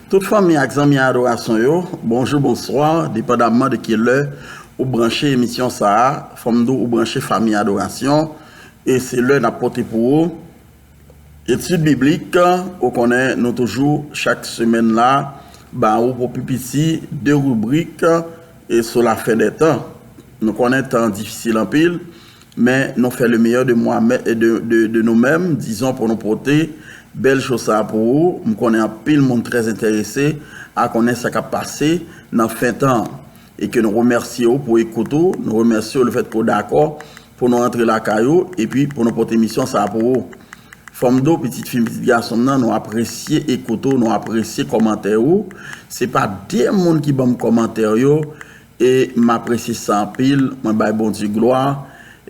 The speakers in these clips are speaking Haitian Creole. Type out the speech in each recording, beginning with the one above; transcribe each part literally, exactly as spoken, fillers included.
Tout fanmi ak zanmi adorasyon yo, bonjou, bonswa, depandamman de ki lè ou branche emisyon sa a, fò m di w ou branche Fanmi Adorasyon, e se lè n ap pote pou ou etid biblik, ou konnen nou toujou chak semèn la, ba ou pou pi piti de ribrik, e sou la fen dè tan. Nou konnen tan an difisil anpil, men nou fè le meilleur de moi, de, de, de nou menm, dizon, pou nou pote bèl cho sa a pou ou. M konnen anpil moun trè enterese a konnen sa k ap pase nan fen tan an. E ke nou remèsye w pou ekout ou, nou remèsye w lefètke w dakò pou nou rantre lakay ou, epi pou nou pote emisyon sa a pou ou. Fò m di w, pitit fi m, pitit gason m nan, nou apresye ekout ou, nou apresye kòmantè ou. Se pa de moun ki ban m kòmantè yo, e m apresye sa anpil, mwen bay Bondye glwa,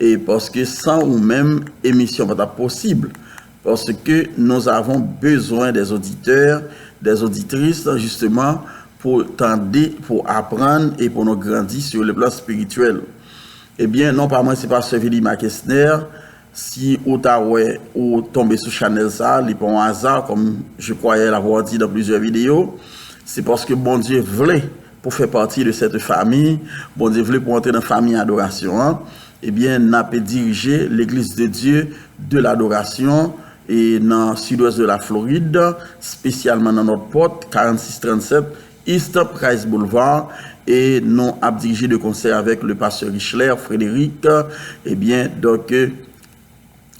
e paske san ou menm, emisyon pa t ap posib. Parce que nous avons besoin des auditeurs, des auditrices, justement, pou tande, pou aprann e pou nou grandi sur le plan spirituel. Ebyen, non pa mwen, se pastè Vili Makesner. Si ou ta wè ou tonbe sou chanèl sa, li pa yon aza, comme je croyais l'avoir dit dans plusieurs vidéos. Se paske Bondye vle pou fè pati de cette famille, Bondye vle pou antre nan fanmi adorasyon an, ebyen, n ap dirije Legliz de Dye de ladorasyon e nan sidwès de la Florid, espesyalman nan Nòtpòt, karannsis trannsèt East Price Boulevard, e nou ap dirije de konsè avèk le pastè Richler Frédéric. Ebyen, donk,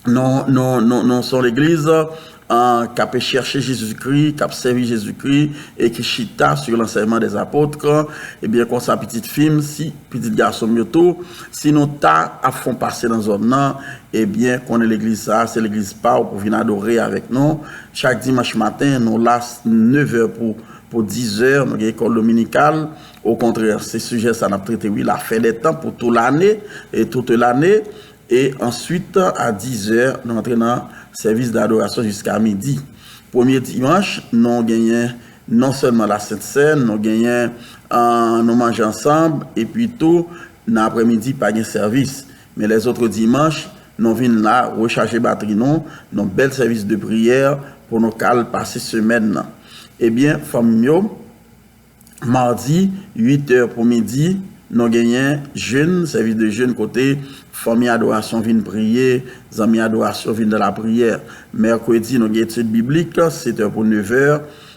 nou, nou, nou, nou se yon legliz, euh, k ap chèche Jezikri, k ap sèvi Jezikri, e ki chita sur l'enseignement des apôtres. Ebyen, konsa, pitit fi m, si pitit gason m yo tou, si nou ta ap fè yon pase nan zòn nan, ebyen, konnen legliz sa a, se legliz pa w pou vin adore avèk nou. Chak dimanch maten, nou la nevè pou, pou dizè, nou gen lekòl dominikal. Okontrè, se sijè sa n ap trete, wi, la fen dè tan pou tou lane, e tout lane. E answit, a dizè, nou antre nan sèvis dadorasyon jiska midi. Premye dimanch, nou genyen non sèlman la Sent Sèn, nou genyen, ah, nou manje ansanm, epi tou, nan aprèmidi, pa gen sèvis. Men lèzòt dimanch, nou vin la, rechaje batri nou, nan bèl sèvis de priyè pou nou ka al pase semèn nan. Ebyen, fanmi m yo, madi, uit è pou midi, nou genyen jèn, sèvis de jèn kote fanmi adorasyon vin priye, zanmi adorasyon vin nan lapriyè. Mèkredi, nou gen etid biblik, sèt è pou nèf è,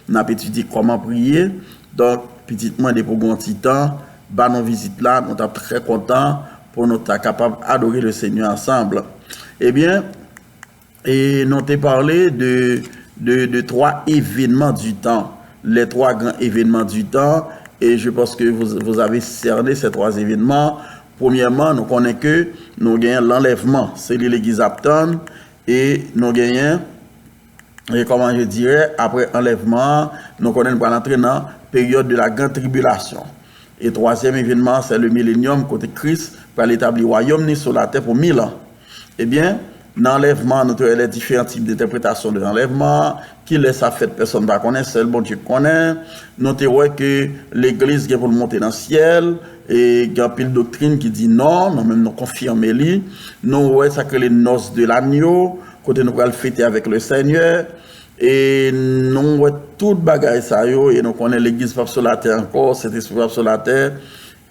n ap etidye kòman priye. Donk, pitit mwen, depi w gen yon ti tan, ba nou vizit la, nou t ap trè kontan pou nou ta kapab adore le Senyè ansanm. Ebyen, et nous te parlé de, de, de trois événements du temps, les trois grands événements du temps, et je pense que vous, vous avez cerné ces trois événements. Premyèman, nou konnen ke nou gen lanlèvman, se li legliz ap tann, e nou genyen, e kòman je dirais, apre anlèvman an, nou konnen nou pral antre nan peryòd de la grande tribulation. E twazyèm evenman an, se le milenyòm, kote Kris pral etabli wayòm ni sou latè pou mil an. Ebyen, nan anlèvman an, nou te wè les différents types d'interprétation de l'enlèvement. Kilè sa fèt, pèsonn pa konnen, sèl Bondye k konnen. Nou te wè ke legliz gen pou l monte nan syèl, e gen anpil doktrin ki di non, nou menm nou konfime li. Nou wè sa k rele nòs de lanyo, kote nou pral fete avèk le Senyè. E nou wè tout bagay sa yo, e nou konnen legliz p ap sou latè ankò, Sentespri p ap sou latè.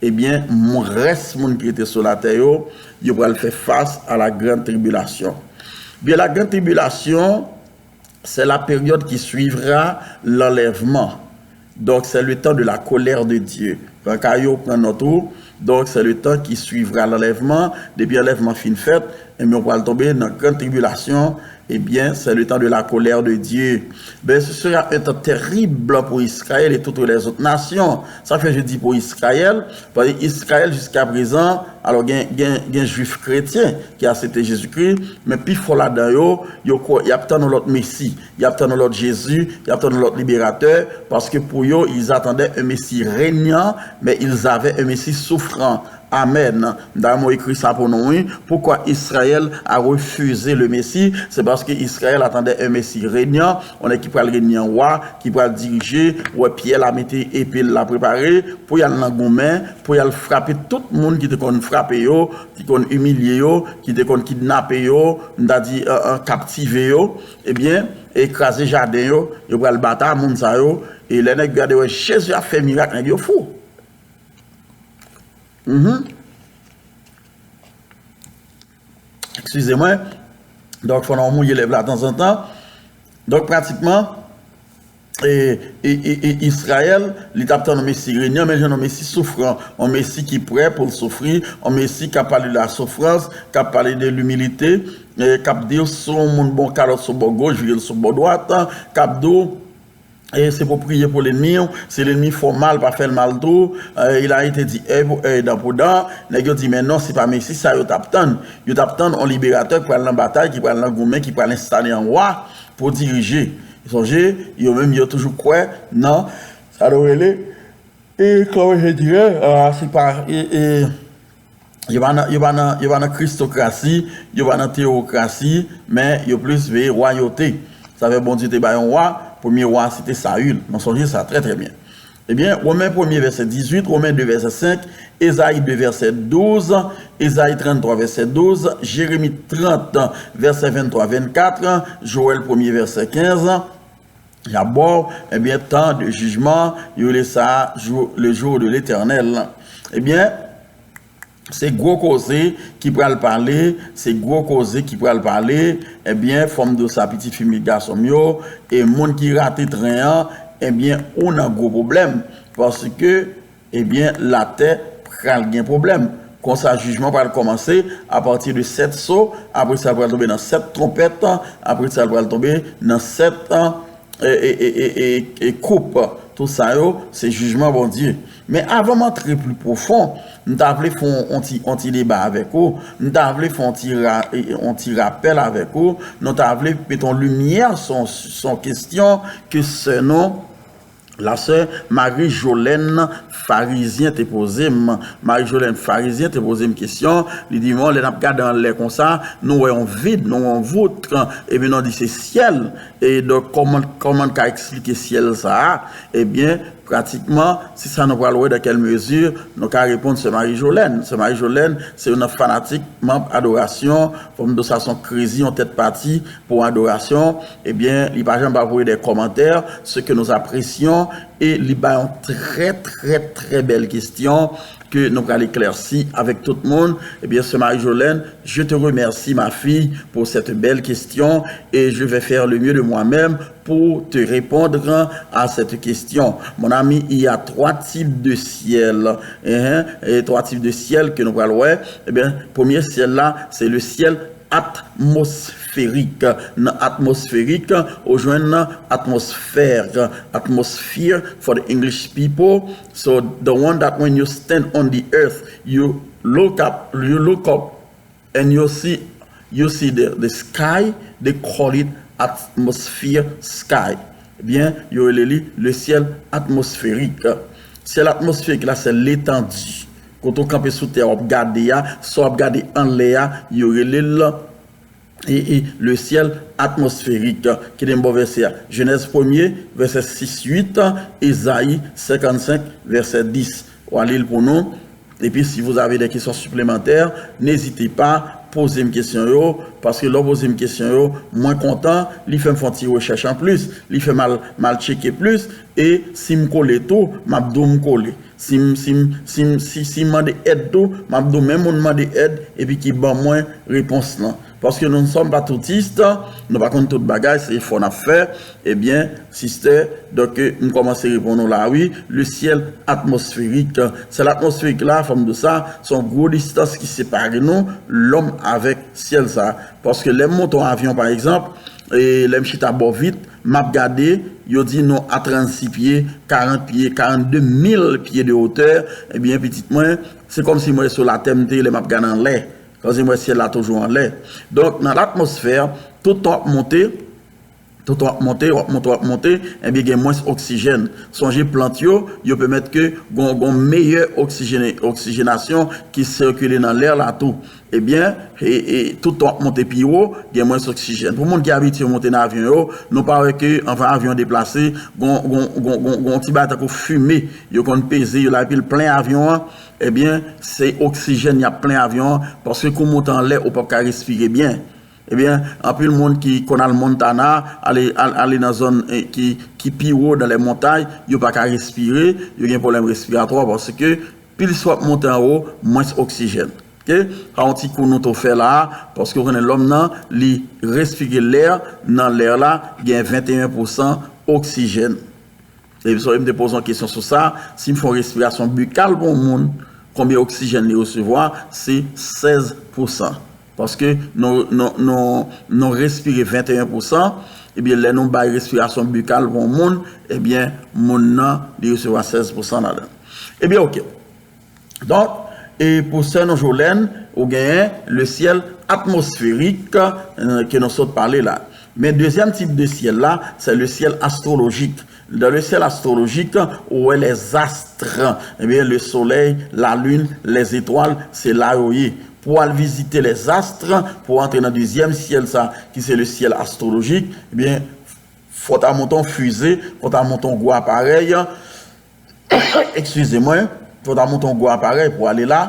Ebyen, moun, rès moun ki rete sou latè yo, yo pral fè fas a la grande tribulation. Byen, la grande tribulation, c'est la période qui suivra l'enlèvement. Donc, c'est le temps de la colère de Dieu. Pran kay ou, pran nòt ou. Donc, c'est le temps qui suivra l'enlèvement. Depi anlèvman fin fèt, ebyen, ou pral tonbe nan grande tribulation. Ebyen, c'est le temps de la colère de Dieu. Ben, ce sera un temps terrible pour Israël et toutes les autres nations. Sa fè je dis pour Israël, paske Izrayèl jiska prezan, alò gen, gen, gen Jwif kretyen ki aksepte Jezikri, men pifò ladan yo, yo kwè, y ap tann yon lòt Mesi, y ap tann yon lòt Jezi, y ap tann yon lòt liberatè, paske pou yo, ils attendaient un Messie régnant, mais ils avaient un Messie souffrant. Amen. D'ailleurs, mwen ekri sa pou nou, wi. Pourquoi Israël a refusé le Messie? C'est parce que Israël attendait un Messie régnant, yon nèg ki pral renye an wa, ki pral dirije, wè Pyè la mete epe l la prepare, pou y al nan goumen, pou y al frape tout moun ki te konn frape yo, ki konn imilye yo, ki te konn kidnape yo, m ta di, euh, euh, kaptive yo, ebyen, e kraze jaden yo, yo pral batay moun sa yo, E lè nèg yo gade wè Jezi ap fè mirak, nèg yo fou. Mhm. Eskize mwen. Donk, fò n mouye lèv la tanzantan. Donk, pratikman, e, e, e, e Izrayèl, li t ap tann yon Mesi renyan, men jwenn yon Mesi soufran, yon Mesi ki prè pou l soufri, yon Mesi k ap pale de lasoufrans, k ap pale de limilite, e, k ap di w si yon moun ba w kalòt sou bò goch, vire l sou bò dwat, k ap di w, e se pou w priye pou lènmi w, si lènmi fè w mal, pa fè l mal tou, e, il a été dit œil pour œil, dent pour dent. Nèg yo di, men non, se pa Mesi sa yo t ap tann. Yo t ap tann yon liberatè ki pral nan batay, ki pral nan goumen, ki pral enstale an wa pou dirije. Sonje, yo menm, yo toujou kwè nan sa nou rele, e, kòman je dirais, a, se pa, e, e, yo pa nan, yo pa nan, yo pa nan kristokrasi, yo pa nan teyokrasi, men yo plis veye wayote. Sa fè Bondye te bay yon wa, premye wa se te Sayil. Nou sonje sa trè, trè byen. Ebyen, Women premye vèsè dizuit, Women de vèsè senk, Ezayi de vèsè douz, Ezayi tranntwa vèsè douz, Jeremi trant vèsè venntwa vennkat, Jowèl premye vèsè kenz, y ap ba w, ebyen, tan de jijman, yo rele sa jou, le jour de l'Éternel. Ebyen, se gwo koze ki pral pale, se gwo koze ki pral pale, ebyen, fò m di w sa, pitit fi m, pitit gason m yo, e moun ki rate tren an, ebyen, ou nan gwo pwoblèm, paske, ebyen, latè pral gen pwoblèm. Konsa, jijman pral kòmanse apati de sèt so, apre sa, l pral tonbe nan sèt twonpèt, apre sa, l pral tonbe nan sèt, e, e, e, e, e, e koup. Tout sa yo, se jijman Bondye. Men avan m antre pli pwofon, m ta vle fè yon, yon ti, yon ti deba avèk ou, m ta vle fè yon ti ra-, e, e, yon ti rapèl avèk ou, nou ta vle mete yon limyè sou, sou yon kesyon ke sè nou, la sè Marie Jolène Farizyen te poze m. Marie Jolène Farizyen te poze m kesyon. Li di, bon, lè n ap gade anlè konsa, nou wè yon vid, nou wè yon vout, epi nou di se syèl. E donk, kòman, kòman n ka eksplike syèl sa a? Ebyen, pratikman, se sa nou pral wè dans quelle mesure nou ka reponn sè Marie Jolène. Sè Marie Jolène, se youn nan fanatik, manm adorasyon, fò m di w sa, se yon krezi, yon tèt pati pou adorasyon. Ebyen, li pa janm pa voye de kòmantè, ce que nous apprécions, e li bay yon trè, trè, trè bèl kesyon ke nou pral eklèsi avèk tout moun. Ebyen, sè Marie Jolène, je te remercie, ma fille, pour cette belle question et je vais faire le mieux de moi-même pour te répondre à cette question. Mon ami, il y a trois types de ciel. Hein, et trois types de ciel ke nou pral wè. Ebyen, premye syèl la, se le ciel atmosphérique. Nan atmosphérique, ou jwenn atmosphère, atmosphere for the English people. So the one that when you stand on the earth, you look up, you look up and you see, you see the, the sky, they call it atmosphere sky. Ebyen, yo rele li le ciel atmosphérique. Syèl atmosfèrik la, se letandi. Kote w kanpe sou tè a, w ap gade a, sa w ap gade anlè a, yo rele l, e, e, le ciel atmosphérique. Kite m ba w vèsè a. Jenèz premye, vèsè sis, uit, Ezayi senkannsenk, vèsè dis. W a li l pou nou. Epi, si vous avez des questions supplémentaires, n'hésitez pas, poze m kesyon yo, paske lè w poze m kesyon yo, mwen kontan, li fè m fè yon ti rechèch anplis, li fè m al, m al tcheke plis, e si m kole tou, m ap di w m kole. Si m, si m, si m, si, si m mande èd tou, m ap di w men moun mande èd, epi ki ban mwen repons lan. Paske nous ne sommes pas toutistes, nou pa konn tout bagay, se efò n ap fè. Ebyen, sister, donk, m kòmanse reponn ou la, wi, le ciel atmosphérique. Syèl atmosfèrik la, fò m di w sa, se yon gwo distans ki separe nou, lòm avèk syèl sa. Paske lè m monte yon avyon, pa egzanp, e lè m chita bò vit, m ap gade, yo di nou a trannsis pye, karant pye, karannde mil pye de wotè, ebyen, pitit mwen, se kòmsi mwen sou latè m te ye lè m ap gade anlè. Kòmsi mwen syèl la toujou anlè. Donk, nan latmosfè, tout tan w ap monte, tout tan w ap monte, w ap monte, w ap monte, ebyen, gen mwens oksijèn. Sonje plant yo, yo pèmèt ke gon, gon meyè oksijene-, oksijenasyon ki sikile nan lè la tou. Ebyen, e, e, tout tan w ap monte pi wo, gen mwens oksijèn. Pou moun ki abitye monte nan avyon yo, nou pa wè ke anvan avyon deplase, gon, gon, gon, gon, gon ti bagay tankou fimen, yo konn peze, yo la epi l plen avyon an, ebyen, se oksijèn y ap plen avyon an, paske kou w monte anlè, ou p ap ka respire byen. Ebyen, anpil moun ki konn al Montana, ale, al, ale nan zòn, eh, ki, ki pi wo dans les montagnes, yo pa ka respire, yo gen pwoblèm respiratwa paske plis w ap monte anwo, mwens oksijèn. Oke? Sa yon ti kou nou tou fè la a, paske w konnen lòm nan, li respire lè, nan lè la, gen venteyen pousan oksijèn. E so, m te poze yon kesyon sou sa, si m fè yon respirasyon bikal pou yon moun, konbyen oksijèn li resevwa? Se sèz pousan. Paske nou, nou, nou, nou respire venteyen pousan, ebyen, lè nou bay respirasyon bikal pou yon moun, ebyen, moun nan, li resevwa sèz pousan ladan. Ebyen, oke. Donk, e pou sè nou Jolène, ou genyen le ciel atmosphérique, euh, ke nou sot pale la. Men dezyèm tip de syèl la, c'est le ciel astrologique. Dans le ciel astrologique, ou wè les astres. Ebyen, le soleil, la lune, les étoiles, se la yo ye. Pou al vizite les astres, pou antre nan dezyèm syèl sa, ki se le ciel astrologique, ebyen, fò w ta monte yon fize, fò w ta monte yon gwo aparèy, eskize mwen, fò w ta monte yon gwo aparèy pou ale la.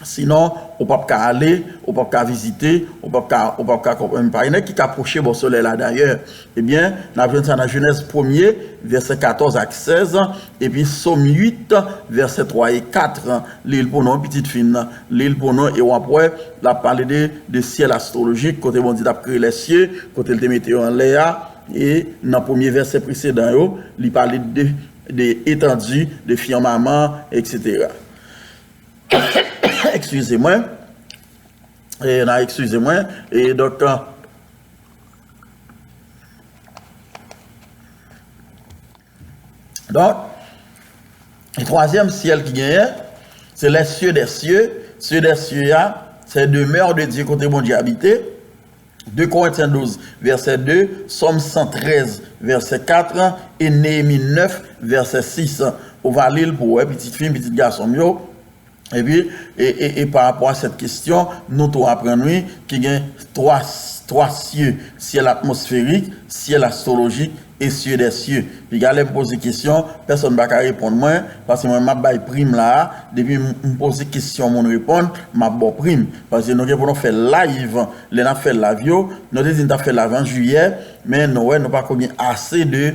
Sinon, ou p ap ka ale, ou p ap ka vizite, ou p ap ka, ou p ap ka konprann. Pa gen nèg ki ka pwoche bò solèy la dayè. Ebyen, n ap jwenn sa nan Jenèz premye, vèsè katòz ak sèz, epi Sòm uit, vèsè twa e kat. Li l pou nou, pitit fi m nan. Li l pou nou, e w ap wè, l ap pale de, de syèl astwolojik, kote Bondye t ap kreye lèsye, kote l te mete yo anlè a, e nan premye vèsè presedan yo, li pale de, de etandi, de firmaman, etsetera. Eskize mwen. E, n a eskize mwen. E donk, donk, e twazyèm syèl ki genyen, se les cieux des cieux. Cieux des cieux a, se demeure de Dieu, kote Bondye abite. De Korentyen douz, vèsè de, Sòm san trèz, vèsè kat, e Neyemi nèf, vèsè sis. Ou va li l pou w wè, pitit fi m, pitit gason m yo. Epi, e, e, e pa rapò a sèt kesyon, nou tou aprann, wi, ki gen twa, twa sye, syèl atmosferik, syèl astwolojik, e cieux des cieux. Piga lè m poze kesyon, pèsonn pa ka reponn mwen, paske mwen m ap bay prim la a, depi m, m poze kesyon moun reponn, m ap ba w prim. Paske nou gen pou nou fè live, lè n ap fè live yo, nou te di n t ap fè live an jiyè, men nou wè nou pako gen ase de,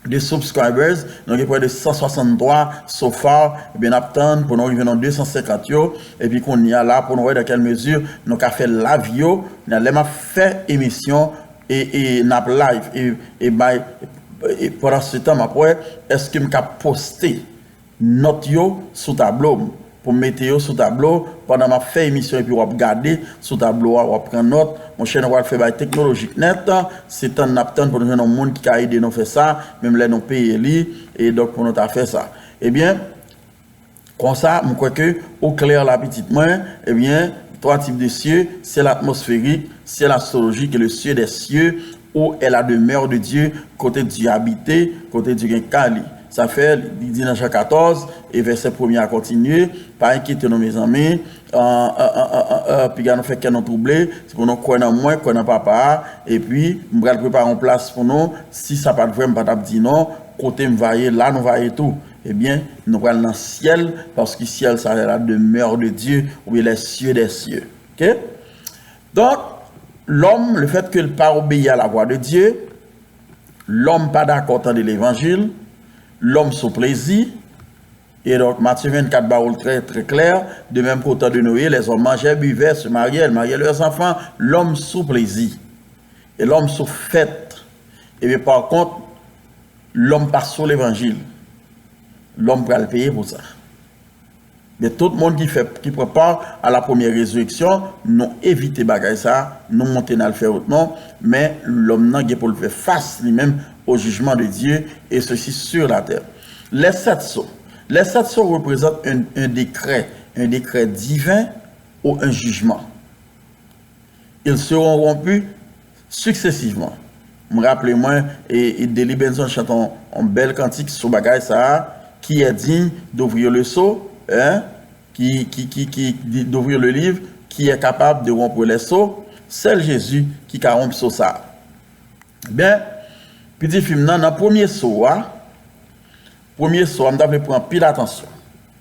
de subscribers, nou gen prè de san swasanntwa so far, ebyen n ap tann pou nou rive nan de san senkant yo, epi kounye a la pou nou wè dans quelle mesure nou ka fè live yo, nan lè m ap fè emisyon, e, e n ap live, e, e bay, e pandan se tan m ap wè, èske m ka poste nòt yo sou tablo m, pou m mete yo sou tablo pandan m ap fè emisyon epi w ap gade sou tablo a, w ap pran nòt. Monchè, nou pral fè bagay teknolojik nèt, se tann n ap tann pou nou jwenn yon moun ki ka ede nou fè sa, menm lè nou peye li, e donk pou nou ta fè sa. Ebyen, konsa, m kwè ke ou klè la, pitit mwen. Ebyen, twa tip de sye, syèl atmosferik, syèl astwolojik e le cieux des cieux, où est la demeure de Dieu, kote Dye abite, kote Dye gen kay li. Sa fè, li di nan Jan katòz, e vèsè premye a kontinye, pa enkyete nou, mezanmi, an, an, an, an, an, an, piga nou fè kè nou twouble, se pou nou kwè nan mwen, kwè nan Papa a, epi m pral prepare yon plas pou nou, si sa pa t vre, m pa t ap di non, kote m va ye, la nou va ye tou. Ebyen, nou pral nan syèl, paske syèl sa se la demeure de Dieu, oubyen les cieux des cieux. Oke? Donk, lòm, le fait que l pa obeyi a la vwa de Dye, lòm pa dakò tande levanjil, lòm sou plezi. E donk, Matye vennkat ba ou l trè, trè klè, de même qu'au temps de Noé, les hommes mangeaient, buvaient, se mariaient, ils mariaient leurs enfants, lòm sou plezi. E lòm sou fèt. Ebyen, pa kont, lòm pa sou levanjil. Lòm pral peye pou sa. Men tout moun ki fè, ki pran pa a la premyè rezireksyon, nou evite bagay sa, nou monte n al fè wotman, men lòm nan gen pou l fè fas li menm au jugement de Dieu, et ceci sur la terre. Les sept sceaux. Les sept sceaux représentent un, un décret, un décret divin ou un jugement. Ils seront rompus successivement. M raple mwen, e, e Delly Benson chante yon, yon bèl kantik sou bagay sa a, qui est digne d'ouvrir le sceau, hein, qui, qui, qui, qui, d'ouvrir le livre, qui est capable de rompre les sceaux, sèl Jezi ki ka wonp so sa a. Ben, pitit fi m nan, nan premye so a, premye so a, m ta vle pran anpil atansyon.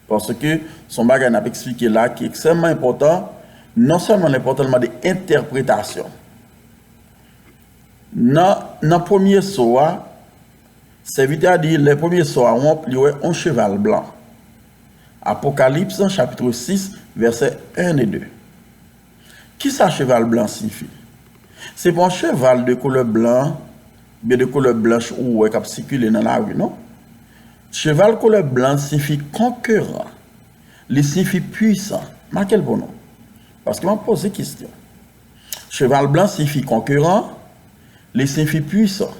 Paske se yon bagay n ap eksplike la ki ekstrèmman enpòtan. Non sèlman l enpòtan, l mande entèpretasyon. Nan, nan premye so a, sèvitè a di, lè premye so a wonp, li wè yon cheval blan. Apocalypse chapitre six, versets un et deux. Kisa cheval blan siyifi? Se pa yon cheval de koulè blan, byen de koulè blanch ou wè k ap sikile nan lari, non. Cheval koulè blan siyifi konkeran. Li siyifi pwisan. Make l pou nou. Paske m ap poze kesyon. Cheval blan siyifi konkeran, li siyifi pwisan.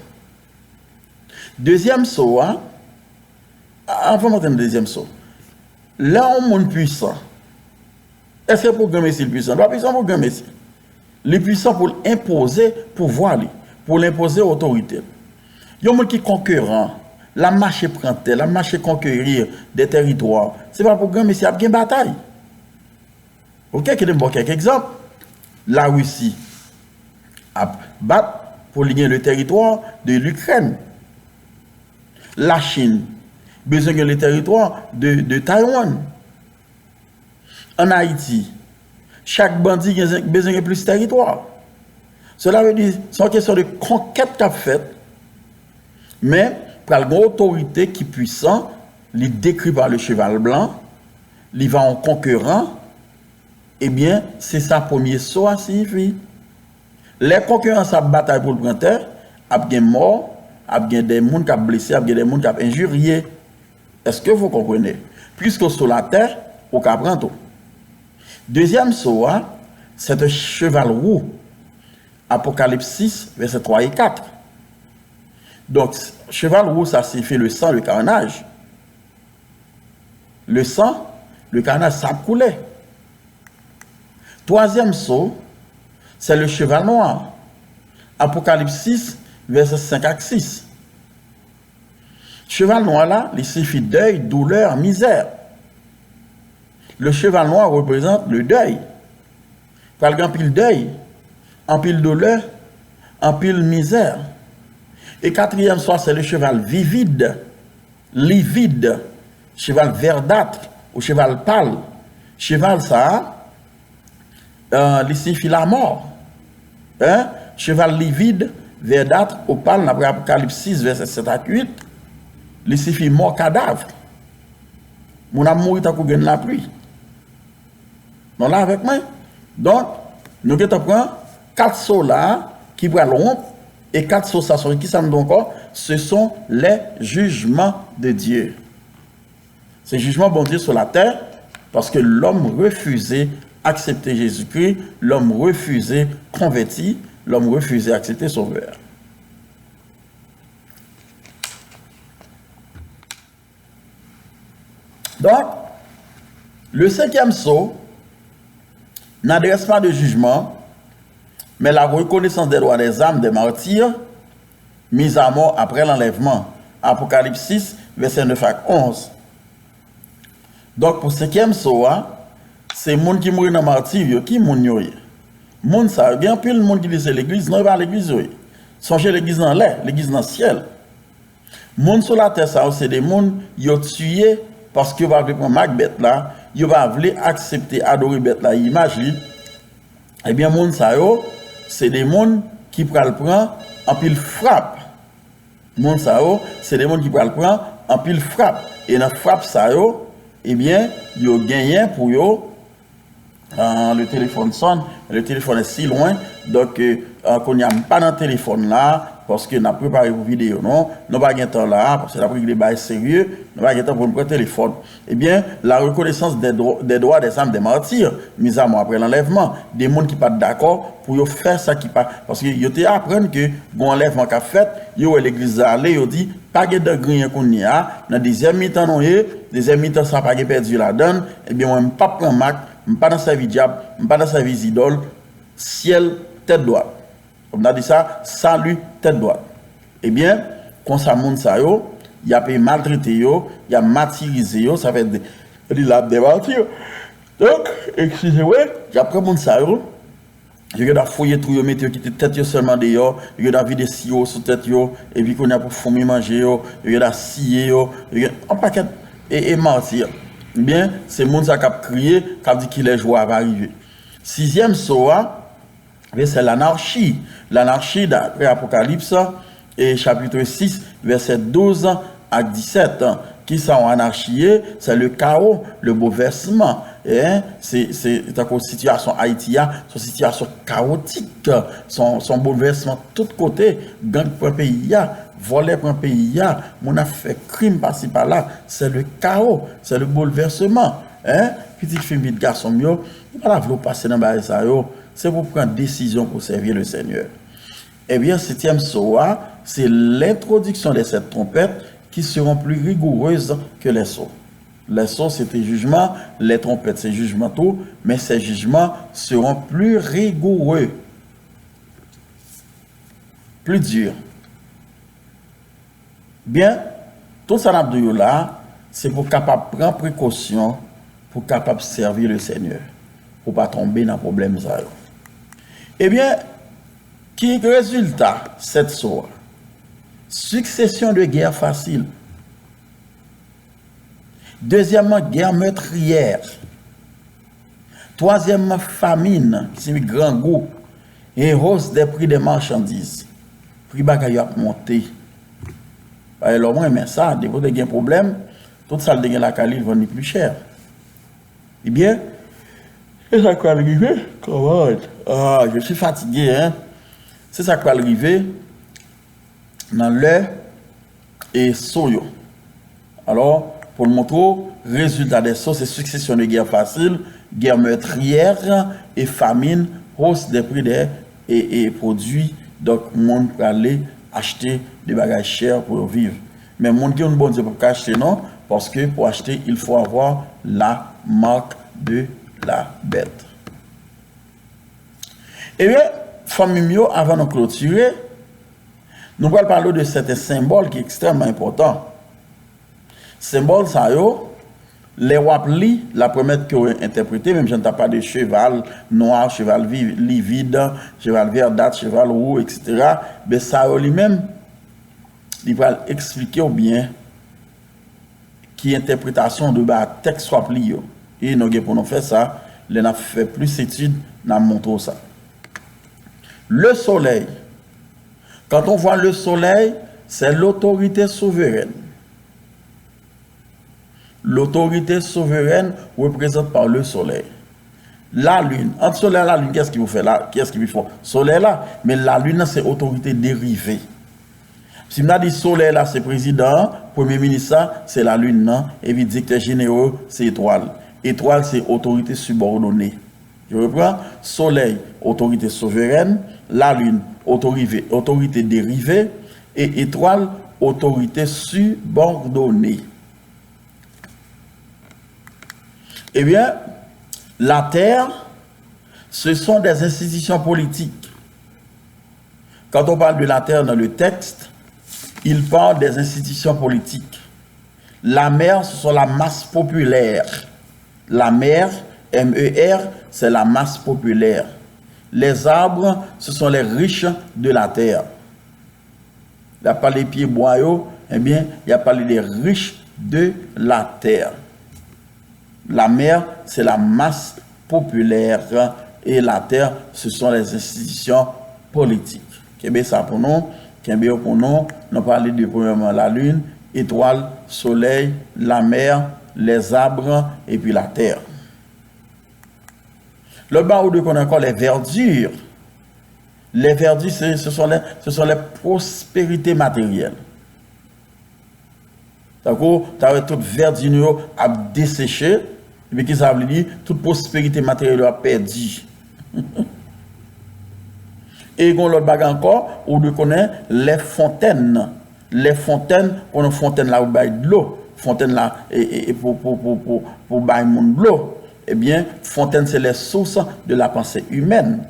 Dezyèm so a, a-, anvan m antre nan dezyèm so. Lè yon moun pwisan, èske pou granmesi l pwisan? Li pa pwisan pou granmesi. Li pwisan pou l enpoze pouvwa li, pou l enpoze otorite l. Yon moun ki konkeran, l ap mache pran tè, l ap mache konkeri de tèritwa, se pa pou granmesi ap gen batay. Oke, kite m ba w kèk egzanp. Larisi ap bat pou li gen le tèritwa de Likrèn. Lachin bezwen gen le tèritwa de, de Taiwan. Ann Ayiti, chak bandi gen, bezwen gen plis tèritwa. Sela vle di, se yon kesyon de konkèt k ap fèt, men pral gen yon otorite ki pwisan, li dekri pa le cheval blan, li va yon konkeran, ebyen, se sa premye so a siyifi. Lè konkeran sa ap batay pou l pran tè, ap gen mò, ap gen de moun k ap blese, ap gen de moun k ap enjirye. Est-ce que vous comprenez? Puisque w sou latè, ou ka pran tou. Dezyèm so a, c'est un cheval roux. Apocalypse six, versets trois et quatre. Donk, cheval roux sa siyifi le sang, le carnage. Le sang, le carnage, sa ap koule. Twazyèm so, c'est le cheval noir. Apocalypse six, versets cinq ak sis. Cheval nwa la, li siyifi dèy, doulè, mizè. Le cheval noir reprezante le dèy. Pral gen anpil dèy, anpil doulè, anpil mizè. E katriyèm so a, c'est le cheval vivid, livid, cheval verdâtre ou cheval pâle. Cheval sa a, euh, li siyifi lamò. Hein? Cheval livid, verdâtre ou pâle, n ap wè Apokalips sis, vèsè sèt ak uit, li siyifi mò, kadav. Moun ap mouri tankou grenn lapli. Nou la avèk mwen? Donk, nou gentan pran kat so la ki pral wonp, e kat so sa, se ki sa m di ankò? Ce sont les jugements de Dieu. Se jijman Bondye sou latè, paske lòm refize aksepte Jezikri, lòm refize konvèti, lòm refize aksepte Sovè a. Donc, le cinquième sceau n'adresse pas de jugement, mais la reconnaissance des droits des âmes des martyrs mis à mort après l'enlèvement. Apokalips sis, vèsè nèf ak onz. Donk, pou senkyèm so a, se moun ki mouri nan mati yo. Ki moun yo ye? Moun sa yo, gen anpil moun ki di se legliz. Non, e pa legliz yo ye. Sonje legliz nan lè, legliz nan syèl. Moun sou latè sa yo, se de moun yo tiye paske yo pa vle pran mak bèt la, yo pa vle aksepte adore bèt la, imaj li. Ebyen, moun sa yo, se de moun ki pral pran anpil frap. Moun sa yo, se de moun ki pral pran anpil frap. E nan frap sa yo, ebyen, yo genyen pou yo, ah, le téléphone sonne, le téléphone est si loin. Donk, euh, ah, kounye a m pa nan telefòn la, paske n ap prepare pou videyo, non. Nou pa gen tan la, paske n ap regle bagay serye, nou pa gen tan pou n pran telefòn. Ebyen, la reconnaissance des dro-, des droits des âmes des martyrs mis à mort après l'enlèvement, de moun ki pa t dakò pou yo fè sa ki pa, paske yo te aprann ke gon anlèvman k ap fèt, yo wè legliz la ale, yo di, pa gen dan griyen kounye a, nan dezyèm mitan nou ye, dezyèm mitan sa pa gen pèdi ladan l, ebyen mwen m p ap pran mak, m pa nan sèvi dyab, m pa nan sèvi zidòl, syèl tèt dwat. Kòm n a di sa, sali tèt dwat. Ebyen, konsa moun sa yo, y ap maltrete yo, y ap matirize yo, sa fè de, de la, de martir. Donk, eskize mwen, y ap pran moun sa yo, yo gen dwa fouye twou yo, mete yo, kite tèt yo sèlman deyò, yo gen dwa vide siwo sou tèt yo, epi kounye a pou foumi manje yo, yo gen dwa siye yo, yo gen yon pakèt e, e martir. Ebyen, se moun sa k ap kriye, k ap di kilè jou a va rive. Sizyèm so a, ebyen, se lanarchi. Lanarchi, daprè Apokalips, e chapit sis, vèsè douz ak disèt. Kisa yon anarchi ye? Se le kawo, le boulvèsman. Hein? Se, se, tankou sitiyasyon Ayiti a, se yon sitiyasyon kawotik. Se yon, se yon boulvèsman tout kote. Gang pran peyi a, vòlè pran peyi a, moun ap fè krim pasi pala. Se le kawo, se le boulvèsman. Hein? Pitit fi m, pitit gason m yo, ou pa ta vle w pase nan bagay sa yo. Se pou w pran desizyon pou w sèvi le Senyè. Ebyen, setyèm so a, se l'introduction des sept trompettes qui seront plus rigoureuses que les sceaux. Les sceaux, se te jijman, les trompettes, se jijman tou, men ces jugements seront plus rigoureux, plus durs. Byen, tout sa n ap di w yo la, se pou w kapab pran prekosyon, pou w kapab sèvi le Senyè, pou w pa tonbe nan pwoblèm sa yo. Ebyen, ki rezilta sèt so a? Succession de guerres faciles. Dezyèmman, guerre meurtrière. Twazyèmman, famine, ki siyifi grangou, et hausse des prix des marchandises. Pri bagay yo ap monte. Paske lòm renmen sa, depi w te gen pwoblèm, tout sa l te gen lakay li, l vann li pli chè. Ebyen, se sa k pral rive. Kòman? Ah, je suis fatigué, hein. Se sa k pral rive nan lè e so yo. Alò, pou l montre w, résultat des sceaux, se succession de guerres faciles, guerre meurtrière e famine, hausse des prix des e, e pwodui. Donk, moun prale achte de bagay chè pou yo viv. Men moun ki konn Bondye pap ka achte non, paske pou achte, il faut avoir la marque de la bête. Ebyen, fanmi m yo, avan nou klotire, nou pral pale w de sèten senbòl ki ekstrèmman enpòtan. Senbòl sa yo, lè w ap li, l ap pèmèt ke w entèprete, menm jan n t ap pale de cheval nwa, cheval vi-, livid, cheval vèdat, cheval wou, etsetera. Men sa yo li menm, li pral eksplike w byen ki entèpretasyon de ba tèks w ap li yo. E nou gen pou nou fè sa lè n ap fè plis etid, n ap montre w sa. Le soleil. Quand on voit le soleil, c'est l'autorité souveraine. L'autorité souveraine représentée par le soleil. Lalin, ant solèy a lalin, kiyès ki pou fè la, kiyès ki pi fò? Solèy la, men lalin nan se otorite derive. Si m ta di solèy la se prezidan an, premye minis la se lalin nan, epi direktè jeneral yo se etwal. Etwal se otorite sibòdone. Je reprends, soleil, autorité souveraine, la lune, autorité, autorité dérivée, et étoile, autorité subordonnée. Eh bien, la terre, ce sont des institutions politiques. Quand on parle de la terre dans le texte, il parle des institutions politiques. La mer, ce sont la masse populaire. La mer, M E R, c'est la masse populaire. Les arbres, ce sont les riches de la terre. Y ap pale pye bwa yo, ebyen, y ap pale des riches de la terre. La mer, c'est la masse populaire et la terre, ce sont les institutions politiques. Kenbe sa pou nou, kenbe yo pou nou. Nou pale de, premyèman, la lune, etwal, solèy, la mer, les arbres, epi la terre. Lòt bagay ou dwe konnen ankò, les verdures. Les verdures, c'est, ce sont les, ce sont les prospérités matérielles. Tankou, ta wè tout vèdi nou yo ap deseche, epi ki sa vle di? Tout pwosperite materyèl yo ap pèdi. E gen yon lòt bagay ankò, ou dwe konnen, les fontaines. Les fontaines, konnen fontèn la pou bay dlo. Fontèn la, e, e, e pou, pou, pou, pou, pou bay moun dlo. Ebyen, fontaine, c'est les sources de la pensée humaine.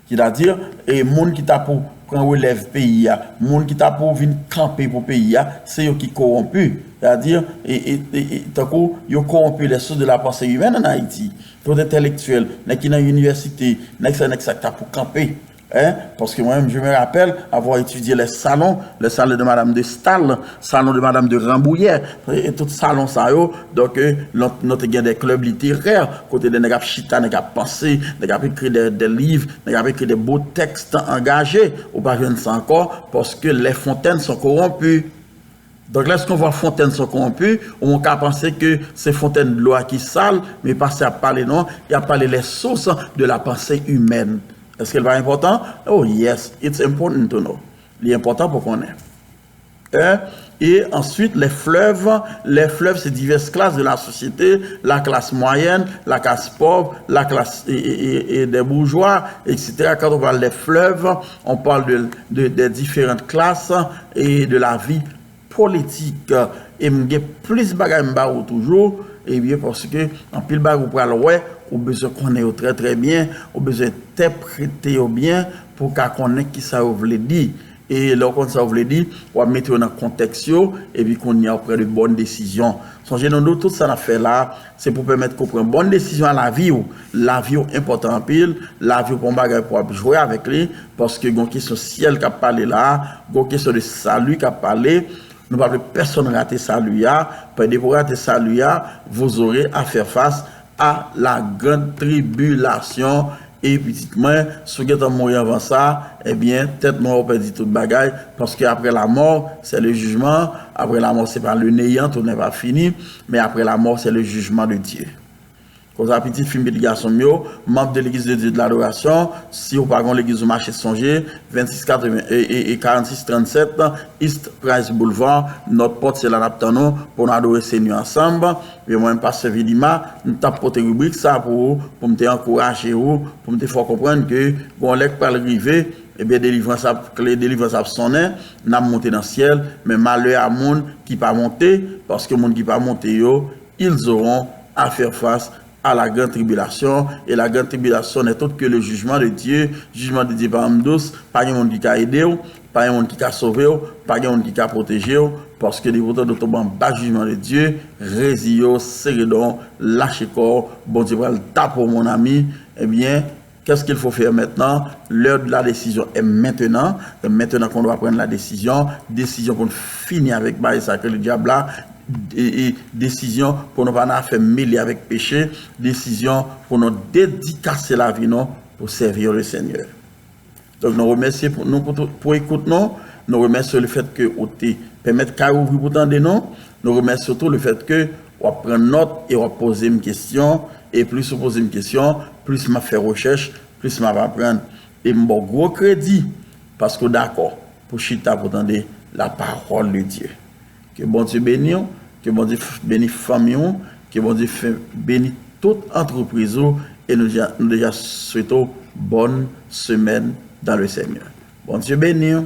Sètadi, e, moun ki ta pou pran relèv peyi a, moun ki ta pou vin kanpe pou peyi a, se yo ki kowonpi. Sètadi, e, e, e, e, tankou yo kowonpi les sources de la pensée humaine en Haïti. Tout entèlektyèl, nèg ki nan inivèsite, nèg sa, nèg sa ki ta pou kanpe. Hein? Paske mwen menm, je me rappelle avoir étudié les salons, le salon de Madame de Staël, salon de Madame de Rambouillet, e tout salon sa yo. Donk, euh, nou, nou te gen des clubs littéraires, kote de nèg ap chita, nèg ap panse, nèg ap ekri de, de liv, nèg ap ekri de bo tèks angaje. Ou pa jwenn sa ankò, paske les fontaines sont corrompues. Donk, lèske w wè fontaines sont corrompues, ou ka panse ke se fontaine dlo a ki sal, men pa sa y ap pale non, y ap pale les sources de la pensée humaine. Èske l pa enpòtan? Oh yes, it's important to know. Li enpòtan pou konnen. Hein? Et ensuite, les fleuves, les fleuves, c'est diverses classes de la société, la classe moyenne, la classe pauvre, la classe et, et, et, et des bourgeois, et cetera. Quand on parle des fleuves, on parle de, de, des différentes classes et de la vie politik. E m gen plis bagay m ba ou toujou, ebyen, paske anpil bagay ou pral wè, ou bezwen konnen yo trè, trè byen, ou bezwen entèprete yo byen pou w ka konnen kisa yo vle di. E lè w konn sa yo vle di, w ap mete yo nan kontèks yo, epi kounye a w pran de bòn desizyon. Sonje nou di w tout sa n ap fè la, se pou pèmèt ke w pran bòn desizyon a lavi w. Lavi w enpòtan anpil, lavi w pa yon bagay pou w ap jwe avèk li, paske gon kesyon syèl k ap pale la, gon kesyon de sali k ap pale. Nou pa vle pèsonn rate sali a, paske depi w rate sali a, vous aurez à faire face à la grande tribulation. E pitit mwen, si w gentan mouri anvan sa, ebyen, tèt mwen, ou pèdi tout bagay, paske après la mort, c'est le jugement, après la mort, c'est pas le néant, tout n'est pas fini, mais après la mort, c'est le jugement de Dieu. Konsa, pitit fi m, pitit gason m yo, manm de Legliz de Dye de Ladorasyon, si w pa gon legliz ou mache, sonje, vennsis katreven, e, e, e karannsis trannsèt East Price Boulevard, Nòtpòt, se la n ap tann ou pou n adore Senyè ansanm. Ebyen, mwen menm, pastè Vilima, m t ap pote ribrik sa pou ou, pou m te ankouraje ou, pou m te fè w konprann ke gon lè k pral rive, ebyen, delivrans ap kle, delivrans ap sonnen, n ap monte nan syèl, men malè a moun ki pa monte, paske moun ki pa monte yo, ils auront à faire face à la grande tribulation, et la grande tribulation n'est autre que le jugement de Dieu. Jijman de Dye pa janm dous, pa gen moun ki ka ede w, pa gen moun ki ka sove w, pa gen moun ki ka pwoteje w, paske depi w tande w tonbe anba jijman de Dye, reziye w, sere dan w, lache kò w, Bondye pral tape w, mon ami. Ebyen, qu'est-ce qu'il faut faire maintenant? L'heure de la décision est maintenant. C'est maintenant qu'on doit prendre la décision. Desizyon pou n fini avèk bagay sa ke le diable la. E, e, desizyon pou nou pa nan afè mele avèk peche. Desizyon pou nou dedikase lavi nou pou sèvi le Senyè. Donk, nou remèsye pou, nou pou, tou- pou ekout nou. Nou remèsye lefèt ke ou te pèmèt kay ouvri pou tande nou. Nou remèsye tou lefèt ke w ap pran nòt e w ap poze m kesyon. E plis ou poze m kesyon, plis m ap fè rechèch, plis m ap aprann. E m ba w gwo kredi paske w dakò pou chita pou tande la parole de Dieu. Ke Bondye beni w, ke Bondye f- beni fanmi w, ke Bondye fè- beni tout antrepriz ou, e nou deja, nou deja swete w bòn semèn dans le Seigneur. Bondye beni w.